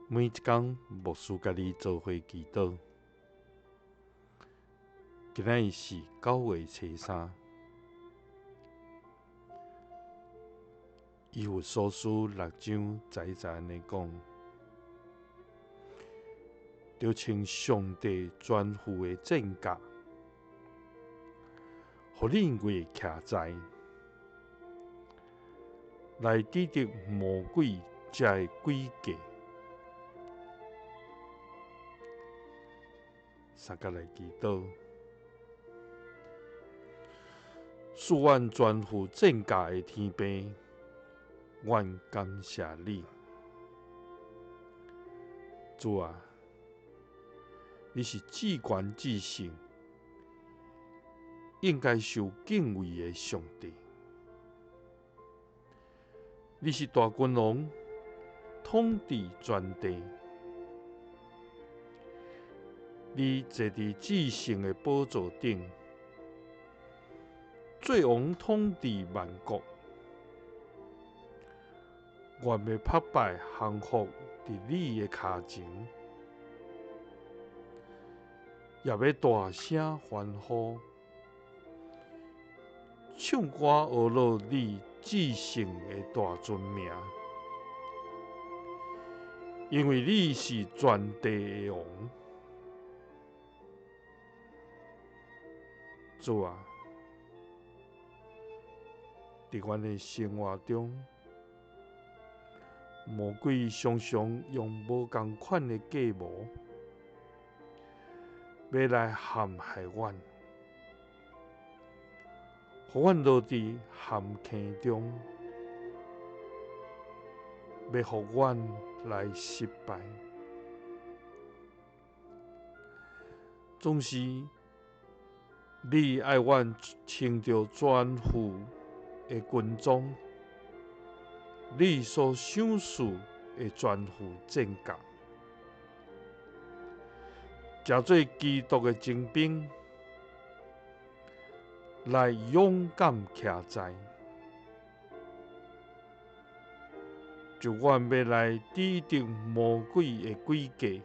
每一工牧師佮你做伙祈禱。今仔日是9月初3，以弗所書6章11節按呢講，著穿上帝全副的戰甲，予恁會徛在，來抵擋魔鬼遮的詭計。三佮來祈禱，賜阮全副戰甲的天父，阮感謝你，主啊，你是至懸至聖，應該受敬畏的上帝。你是大君王，統治全地。你坐佇至聖的寶座頂，做王統治萬國。願欲拍敗降服佇你的跤前，也欲大聲歡呼，唱歌呵咾你至聖的大尊名，因為你是全地的王。主啊，佇阮的生活中，魔鬼常常用無仝款的計謀，欲來陷害阮，予阮落佇陷坑中，欲予阮來失敗。總是你愛阮穿著全副的軍裝，你所賞賜的全副戰甲，成做基督的精兵，來勇敢徛在。就阮欲來抵擋魔鬼的詭計，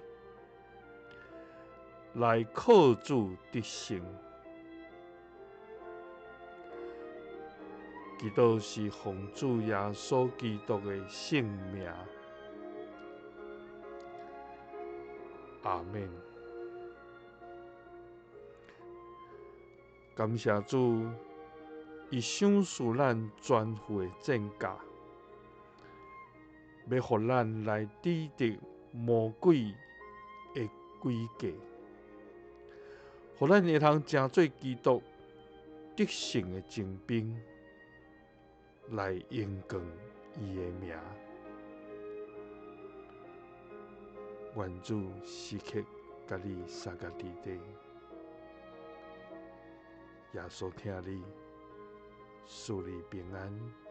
來靠主得勝。祈禱是奉主耶穌基督的聖名，阿們。感謝主，伊賞賜咱全副的戰甲，欲予咱來抵擋魔鬼的詭計，予咱會通成做基督得勝的精兵，來榮光伊的名。願主時刻佮你相佮佇底，耶穌疼你，賜你平安。